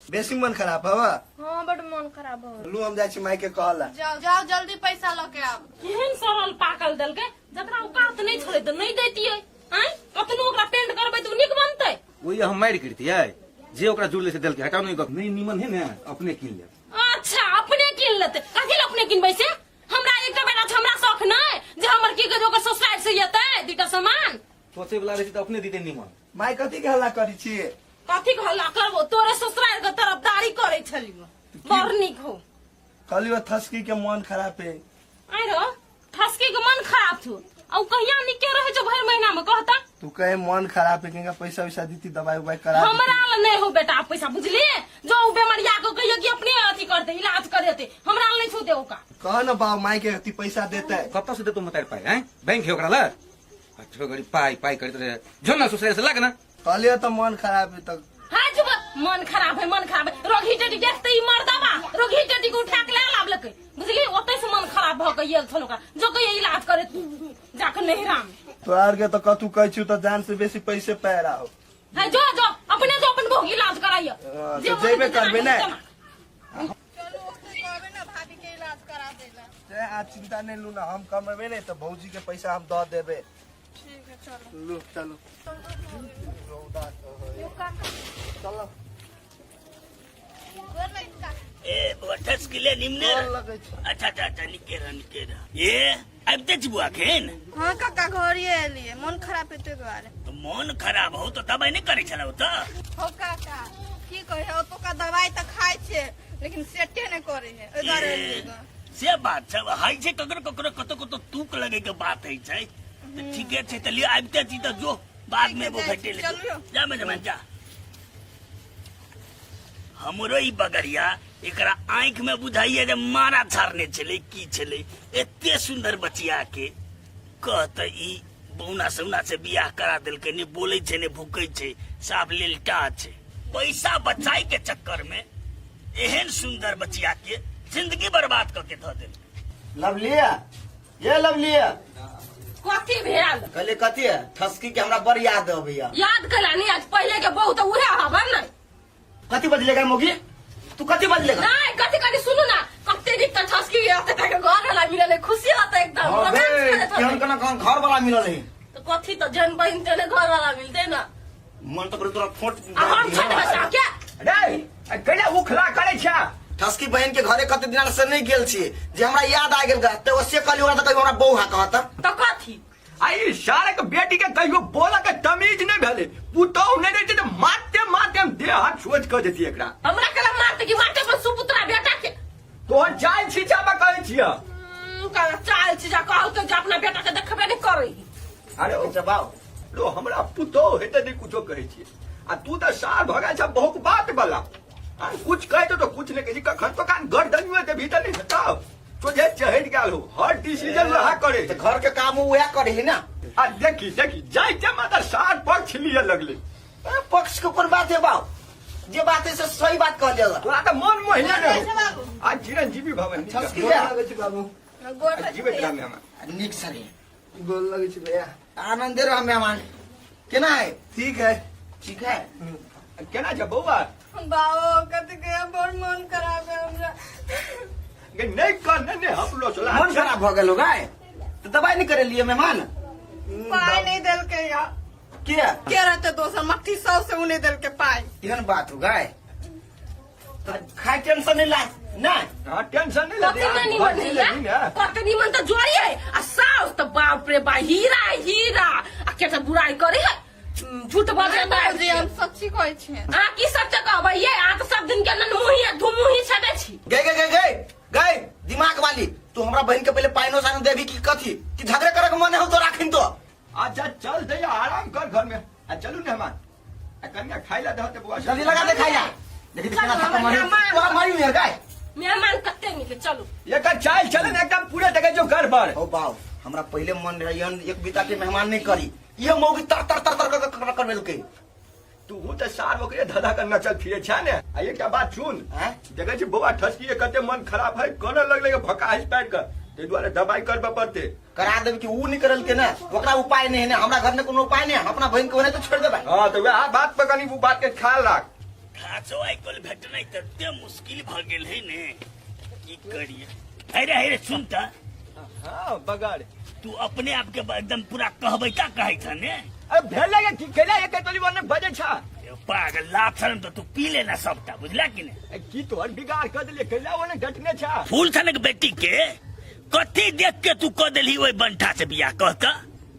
बेसी मन खराब हवा? हाँ, बड मन खराब हो। लू, हम जाइ छी माई के कहला। जाओ जाओ, जल्दी पैसा लऽ के आब। केहन सड़ल पाकल देलकै, जकरा औकात नहि छलै तऽ नहि दैतियै। आँय, कतनो ओकरा पेंट करबै तऽ ओ नीक बनतै? ओहि हम मारि करतियै जे ओकरा जुड़ले से देलकै। हटाउ ने ई गप, नहि नीमन है ने, अपने कीन लेब। अच्छा, अपने कीन लेतै? कथी लए अपने कीनबै से? हमरा एकटा बेटा छै, हमरा शौख नहि जे हमर की कहै छै ओकर ससुरारि से एतै दूटा सामान? सोचे वाला रहै छै तऽ अपने दीते नीमन। माई, कथी के हल्ला करै छी? कथी के हल्ला करबो? तोरे ससुरारि के तरफदारी करै छलियो। बड़ नीक हो। कहलियो थसकी के मन खराब है। आइ रो, ठसकी के मन खराब छौ? आ उ कहिया निके रहै छौ भरि महीना में, कहता? तू कहे मन खराब है, किनका पैसा वैसा दीती, दवाई उवाई करा देती। हमरा ल नहीं हो बेटा पैसा, बुझलिए? जो उ बेमरिया को कहियो कि अपने अथी करते, इलाज करेते, हमरा ल नहीं छू दे ओका। कह न बाबू माई के, अथी पैसा देते। कतऽ से देतौ मतार पाइ? हैं, बैंक है ओकरा लग? अच्छा गरी पाइ पाइ करैत रहे। जो ना ससुरारि से लाग ना। कहलियो तो मन खराब है तो। हाँ चुप, मन खराब है, मन खराब है। रोगी टटी देखते ही मर्दबा रोगी टटी के उठा के ले लाबलकै, बुझली? ओतै से मन खराब भ के गेल छल ओकरा। जो कहियो इलाज करे जाके नैहरा में। तोरा आर के तो कतू कहै छी तो जान से बेसी पैसे पैरा हो। है, जो जो अपने जो अपन बहु इलाज कराइयो। हाँ, जे तो मन जेबे हेतै करबे तेना ने। तेना। चलू, ओते कहबै ने भाभी के इलाज करा देला। ते आज चिंता नहीं लू ना, हम कमेबे नहीं तो भौजी के पैसा हम दऽ देबे। ठीक है, चलो। लू, चलू। रौदा तो है। यो काका। चलो। गोर लगै छी काका। ए बौआ, ठसकिले निमने गोर लगै छै। अच्छा अच्छा अच्छा, निके रह, निके रह। ए, आबिते छी बुआ खेन? हाँ काका, घरे एलियै, मन खराब हेतै दुआरे। तऽ मन खराब हो तऽ दबाई नहि करै छलौ तऽ? हो काका, की कहे, ओतुका दवाई तऽ खाइ छियै लेकिन सेटे नहि करै है, ओहि दुआरे एलियै गऽ। से बात छै, हइ छै ककरो ककरो कतौ कतौ तूक लगे के बात होइ छै। तऽ ठीके छै, तऽ लिअ, आबिते छी तऽ जो, बाद में एबो ठीक है, भेटे ले। चलू। जा मेजबान जा। हमरो ई बगरिया एकरा आँखि में बुझाइए जे मारा झाड़ने छलै की छलै। एते सुंदर बचिया के कहते ई बौना सौना से बियाह करा देलकै। ने बोलै छै ने भूकै छै, साफ लेलटा छै। पैसा बचाई के चक्कर में एहन सुंदर बचिया के जिंदगी बर्बाद कऽ के धऽ देलकै। लवलिया, ये लवलिया। कथी भेल? कहले कथी है, ठसकी के हमरा बड़ याद अबैया। याद कैला नहीं? आज पहले के बहुत उहे हवा ने। कथी बदलेगा मोगी तू, कथी बदलेगा? नहीं, कथी कथी, सुनू ना, कते दिन तक ठसकी एते तक घर वाला मिलल है, खुशी होता एकदम। हाँ, रोमांच बे, करैत होतै। केहन केना कहाँ घर वाला मिलल है? तो कथी तो जन बहिन तेने घर वाला मिलते ना। मन तो करे तोरा फोट। आ हम छोट बच्चा के। रे, कैला उखला करे छा? ठसकी बहन के घरे कते दिना से नहीं गेल छी जे हमरा याद आ गेल गा, ते ओसे कहली ओकरा त कहियो हमरा बौहा कहत। तो कथी? आ ई सारे के बेटी के कहियो बोला के तमीज नहीं भेले। पुतोह नहीं रहते तो मारते मारते हम देह हाथ सोच कर देती एकरा। हमरा कला मारते कि मारते अपन सुपुत्रा बेटा के? तोहर चाल छीचा में कहै छियै। का चाल छीचा कहलकै जे अपना बेटा के देखबे नहीं करै। अरे ओ जबाव रो, हमरा पुतोह हेतै नहीं कुछो कहै छियै आ तू तऽ सार भगा छ बहुत बात वाला। आ कुछ कह दो तो कुछ नहीं कहै छी, कखन तो कान गर्दन में देबही तऽ नहीं हेतौ। सोझे चढ़ि गेल हो, हर डिसीजन वएह करे। तऽ घर के काम वएह करे है ना। आ देखी देखी, जाइते माता सार पक्ष लिए लगले। ए, पक्ष के कोन बात है बाप, जे बात है से सही बात कह लिया। तोरा तऽ मन मोहिने गोर ने लगै छै बाबू। आ चिरंजीवी भवन। ठसकी गोर लगै छी बाबू। गोर लगै छी जीवित भैया। रह मेहमान। नीक सरे। गोर लगै छी भैया। आनंदे रह मेहमान। केना है? ठीक है। ठीक है। केना छै बौआ? बाबू, कथी के बड़ मन खराब है हमरा। गे, नहीं कर, नहीं नहीं हमरो सोला। मन खराब भऽ गेल होगा तऽ दवाई नहीं करे लिए मेहमान? पाइ नहीं देलकै या। किया? के रहते दोसर मट्टी सौ से उ नहीं देलकै पाइ। एहन बात हो गए तऽ खाय टेंशन नहीं ला ना। हाँ, टेंशन नहीं कते लेती। नहीं निमन है या? कते निमन तो जोड़ी है आ सास तो बाप रे बा, हीरा है, हीरा। आ केटा बुराई करे है, झूठ बजे। बाबूजी, हम सच्ची कहै छियै। अहाँ की सच कहबै ये? अहाँ तऽ सब दिन के ननमुही आ धुमुही छेबे छी। गए गए गए गए गए दिमाग वाली, तू हमरा बहन के पहले पाइनो सानो देबी कि कथी कि झगड़े करे के मन हो तो राखिन तो? अच्छा चल दे, आराम कर घर में आ चलू ने हमार आ कन्या खाइ ला दह ते बुआ। जल्दी लगा दे खाइला, देखी चलो, केना थप्पड़ हमर मारी। मेहमान। तोरा मारी मेर गाय। मेहमान कते नीक है, चलू। एकर चाल चलन एकदम पूरे जगह जो गड़बड़। ओ बाव, हमरा पहले मन रहे यहन एक बीता के मेहमान नहीं करी, ये मौगी तर तर तर तर कर कर करबेलकै। तू तऽ सार ओकरे धधा कर नचल फिरे छै ने। आ एकटा बात सुन। आँय? देखै छी बौआ ठसकी के कते मन खराब है, करऽ लगलै के भकास पारि कऽ, ताहि दुआरे दबाई करबऽ पड़तै। करा देब कि ऊ नहीं करल के ना, ओकरा उपाय नहीं है ना, हमरा घर में कोनो उपाय नहीं है, हम अपना बहन के ओनाहिते छोड़ देबै। हाँ, तऽ वएह बात पर कनी उ बात के ख्याल राख। घासो आइ काल्हि भेटनाइ तते मुश्किल भऽ गेल है ने, की करिए। अरे अरे सुन त। हाँ बगड़, तू अपने आप के एकदम पूरा कहबै का कहै छ ने? अरे भेलै के की केला एक तोली बने बजे छ। ए पागल, लाछन तो तू पी लेना सबटा, बुझला कि ने? ए, की तोहर बिगाड़ कर देलिए? कैला ओने डटने छ? फूल छनक बेटी के कथी देख के तू कह देलही ओहि बंठा से बियाह, कह त।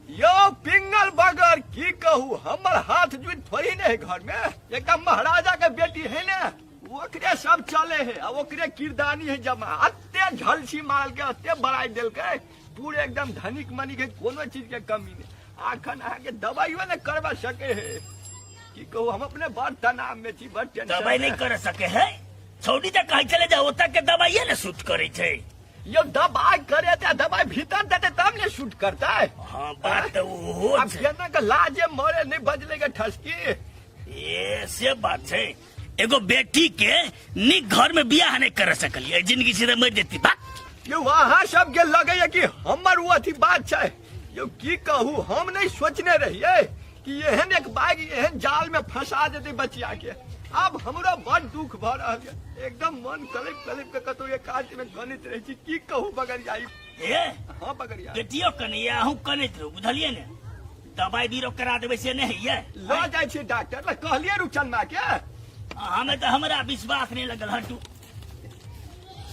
यो पिंगल बगर, की कहू, हमर हाथ जुट थोड़ी ने है घर में। एकदम महाराजा के बेटी है ने, ओकरे सब चले है आ ओकरे किरदानी है जमा। अत्ते झलसी मारल के अत्ते बड़ाई देलकै, पूरे एकदम धनिक मनिक है, कोनो चीज के कमी नहीं। अखन अहाँके दवाइयो ने करवा सके है। की कहू, हम अपने बड़ तनाव में छी, बड़ टेंशन दवाई नहीं में। कर सके है छौड़ी त कहै चले जा, ओतऽ के दवाइये ने सूट करै छै। यो दवाई करे ते दवाई भीतर देते तब ने शूट करता है। हाँ बात तऽ ओहो अब छै। केना के लाजे मरे नहीं बजले के ठसकी। ए से बात छै, एगो बेटी के नीक घर में बियाह नहीं कर सकलिए, जिंदगी सीधे मर जेती बात। यो अहाँ सबके लगैया कि हमर वो अथी बात छै। यो की कहू, हम नहीं सोचने रहिए कि एहन एक बाग एहन जाल में फंसा देते बचिया के। अब हमरो बड़ दुख भ रहल ये, एकदम मन कलप कलप के कतौ एकांत में गणित रहे छी। की कहू बगरिया। ए हाँ बगरिया, बेटियो कनैया अहूँ कनैत रहू, बुझलिए ने? दवाई बीरो करा देबै से नहीं होइए? ल जाइ छी डॉक्टर लग, कहलिए रुचनमा के। हमें तो हमरा विश्वास नहीं लगल, हटू।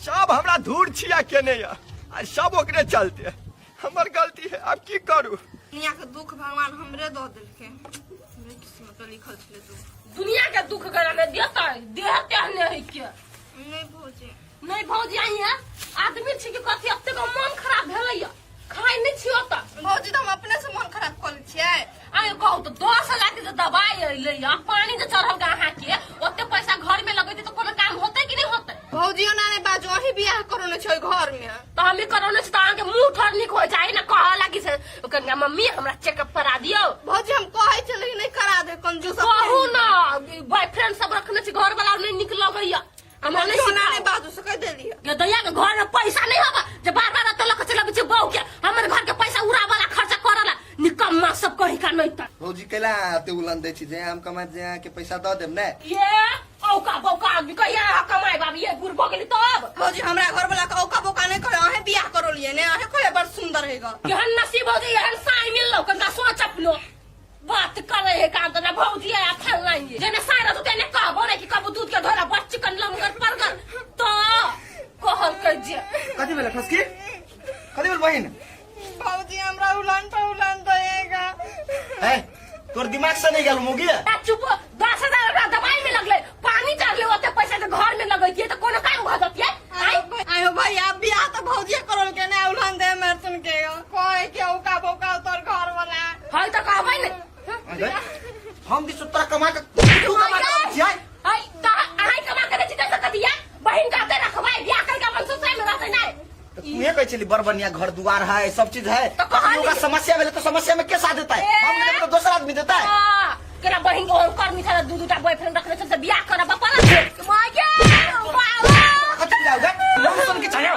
सब हमरा धूर छिया केने ये आ सब ओकरे चलते, हमर गलती है, अब की करू? दुनिया के दुख भगवान हमरे दऽ देलकै, हमरे किस्मत में लिखल छलै दुख। दुनिया के दुख गरा में देता देह तेह नहीं है के। नहीं भौजी। नहीं भौजी, आई है आदमी छी कि कथी? एते के मन खराब भेलैया, खाइ नहीं छी ओतऽ। भौजी, तऽ हम अपने से मन खराब कऽ लै छियै। आइ कहू तऽ 10,000 के जे दवाई अयलै आ पानी जे चढ़ल अहाँ के, ओते पैसा घर में लगेतै तऽ कोनो काम होतै कि नहीं होतै? भौजी, ओना नहि बाजू, अहीं बियाह करौने छै ओहि घर में। तऽ हमी करौने छी तऽ अहाँके मुंह ठोर नीक हो जाय ने, कहऽ लागी से कनिया मम्मी हमरा चेकअप करा दियौ। भौजी, हम कहै छलै लेकिन नहि करा दे, कंजूस अपने। कहू ने, बॉयफ्रेंड सब रखने छी, घर वाला नहि नीक लगैया हमरा। नहीं भौजी, ओना नहि सिखाओ। बाजू, से कहि देलियै। गे दैया के घर में पैसा नहीं हवा जे बार बार एतऽ लऽ के चलबै छै बहू के, हमर घर के पैसा उड़ावला खर्चा करला निकम्मा सब कही का नहीं त। भौजी, कैला एते उलन दै छी? जे हम कमाए जे अहाँके पैसा दऽ देब ने। ये औका बौका आदमी कहिया अहाँ कमाए बाबी, ये बुढ़ भऽ गेली तब। भौजी, हमरा घर वाला के औका बौका नहि करे, अहें बियाह करौलियै ने, अहें कहै बड़ सुंदर हेगा। केहन नसीब हो जे एहन साई मिललो, कनिका सोच अपनो बात करे है काम त ना भौजी आया फलना ये जेने साई रहतौ तेने कहबो ने कि कबू दूध के धोरा बड़ चिकन लमगर परगर तो कहल के जे। कथी भेल ठसकी? कथी भेल बहिन? भौजी, हमरा उलान पर उलान देगा। है तोर दिमाग से नहीं गेल मुगी? आ चुप, 10,000 ओकरा दवाई में लगले, पानी चढ़ले, ओते पैसा के घर में लगैतियै त कोनो काम भऽ जतियै। आइ आयो भैया, बियाह तो भौजी करल के ने, उलान दे मेर सुन के कहे के औका बौका तोर घर वाला है त कहबै ने। हम भी तोरा कमा के तू कमा के अबै छियै। है त अहाँ कमा के दै छी तै सकतिया बहिन कहते रखबै बियाह करके अपन ससुराल में रहतै नै। तो तू कहै छली बड़ बढ़िया घर दुआर है, सब चीज है, तो कहली। ओकरा समस्या भेलै तो समस्या में के साथ देता है? ए। हम नहीं देबै तो दोसर आदमी देता है। हाँ, केना बहिन के ओहन कर्मी छलै, दू दूटा बॉयफ्रेंड रखने छल से बियाह करब अपन माय गे बाबा। कथी जाओगे हम सुन के चाहिए।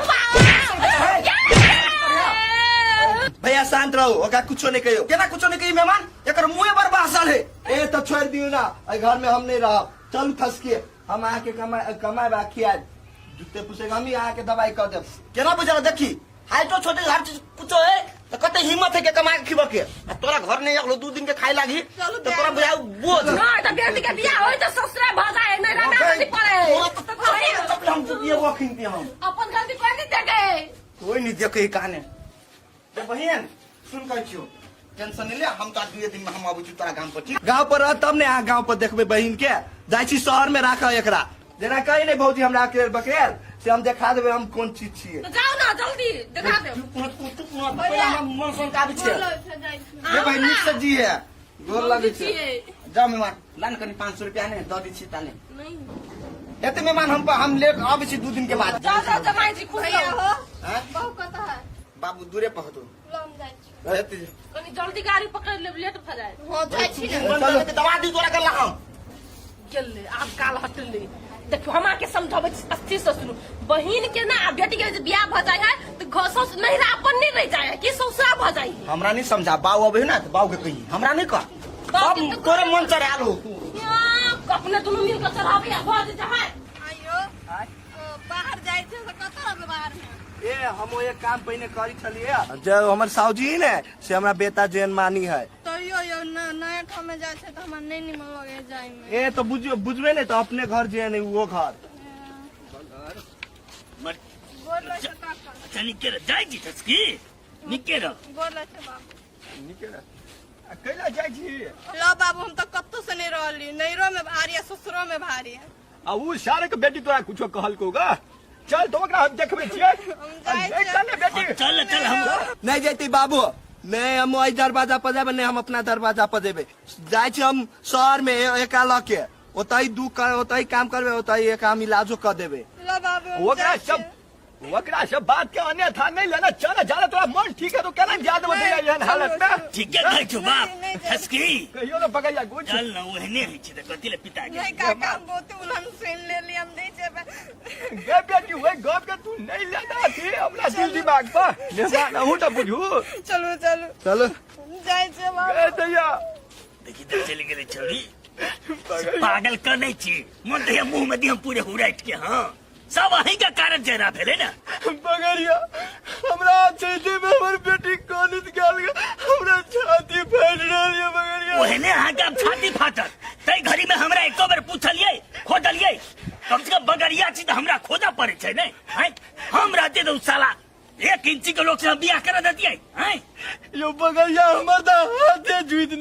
भैया शांत रहो, ओकरा कुछो नहीं कहियो। केना कुछो नहीं कही मेहमान, एकर मुंहे बड़ बासल है। ए तो छोड़ दियो ना, एहि घर में हम नहीं रहब। चलू थसके, हम अहाँके कमाए कमाए आ खियाएब, जूते पुसेगा, हम ही अहाँके दवाई कऽ देब। केना बुझल देखी, हाइटो छोटे हर चीज कुछो है तो कते हिम्मत है के कमा के खिबा के, आ तोरा घर नहीं अगलो 2 दिन के खाए लागी चलू तो तोरा बुझाउ बोझ। नहीं तो बेटी के बियाह होई तो ससुरा भऽ जाए, नहीं रहना नहीं पड़े। तोरा तो चप्पल चप्पल हम जुतिए रखिन के हम अपन गलती कोई नहीं देखे, कोई नहीं देखे काने। तो बहन सुन कहै छियो, टेंशन नहीं ले, हम तो 2 दिन में हम आबै छी तोरा गाम पर, ठीक? गाँव पर रह तब ने अहाँ गाँव पर देखबै बहिन के। जाइ छी शहर में राख एकरा, जेना कही नहीं भौजी हमरा अकेल बकेल से हम देखा देबै हम कोन चीज छियै। तो जाओ ना जल्दी देखा दे। चुप रह तू, चुप रह, पहिले हमरा मन सुन के आबै छियै। बोलो, जाइ छी। हे बहिन, नीक से जी है, गोर लगै छै। छियै। जाओ मेहमान, ला ने कनि 500 रुपया ने दऽ दै छी ताले। नहीं एते मेहमान हम ले आबै छी 2 दिन के बाद। जाओ जाओ जमाई जी, खुश भैया रहो। हो। हैं? बहु कतऽ है? बाबू दूरे पर हतो। ल हम जाइ छी। एते कनी जल्दी गाड़ी पकड़ लेब, लेट भऽ जाए। हाँ जाइ छी ने। बंद कर दे, दबा दी तोरा गल्ला हम। गेलै आब काल हटलै। देखियौ, हम अहाँके समझाबै छी, अस्थिर से सुनू। बहिन के ना आ बेटी के जे बियाह भऽ जाइ है तऽ घर सौस नैहरा अपन नहीं रह जाइ है कि ससुरा भऽ जाइ है। हमरा नहीं समझा, बाऊ अबै ना तऽ बाऊ के कही, हमरा नहीं कह। बाऊ सब के तऽ तोरे मन चढ़ायल हो तू। यहाँ अपने दुनू मिल के चढ़ाबै आ भऽ जेतै है। आइयो ओ, बाहर जाइ छै तऽ कतऽ रहबै बाहर में? ए हम एक काम पहिने करी छलिए जे हमर साउजी ने से हमरा बेटा जेन मानी है। तैयो यौ नया ठाम में जाइ छै तऽ हमरा नहि निमन लगै है जाइ में। ए तो बुझियो बुझबे नहीं तो अपने घर जे नहीं वो घर। मर गोर लगै छै काका। अच्छा निके रह जाइ छी ठसकी निके रह। गोर लगै छै बाबू। निके रह। आ कैला जाइ छी? लो बाबू हम तऽ कतौ से नहीं रहली, नैरो में भारी आ ससुरो में भारी है। आ उ सारे के बेटी तोरा कुछो कहलको गा? चल तो ओकरा हम देखबै छियै। हम जाइ आ, छियै। चल ने बेटी। हाँ, चल चल हम नहीं जैती बाबू, नहीं हम ओहि दरवाजा पर जेबै, नहीं हम अपना दरवाजा पर जेबै। जाइ छी हम शहर में एका लऽ के, ओतहि दू कर, ओतहि काम करबै, ओतहि एक हम इलाजो कऽ देबै। लो बाबू हम ओकरा जाइ सब छियै। ओकरा सब बात के अन्यथा नहीं लेना। चल जा तोरा मन ठीक है तो केना जा देबो नहीं, एहन हालत में? ठीके कहै छौ बाप। नहीं, नहीं, नहीं। ठसकी कहियो ने पकड़िया कुछ। चल न ओहने होइ छै तऽ कथी ले पिता गेल? नहीं काका हम बहुते उलहन सुनि लेली, हम नहीं जेबै। गे बेटी ओहि गप के तू नहीं लेना थी हमरा दिल दिमाग पर नेमा अहूँ तऽ बुझू। चलू चलू चलू जाइ छियै बाबू। गे दैया देखी तऽ चलि गेलै छौड़ी। पागल कर नहीं छी मन तऽ मुंह में दी हम पूरे हुराइट के। हाँ सब अहीं के कारण जरा भेलै ने। बगरिया हमरा छाती में हमर बेटी कानित गेल, हमरा छाती फाटि रहल ये बगरिया। ओहने अहाँके आब छाती फाटत तै घड़ी में हमरा एको बेर पूछलियै खोजलियै? कम से कम बगरिया छी तऽ हमरा खोजऽ पड़ै छै ने। हैं हम रहते तऽ उ साला 1 इंची के लोग से हम बियाह करा देतियै। हैं यो बगरिया हमर तऽ हाथे जुइत।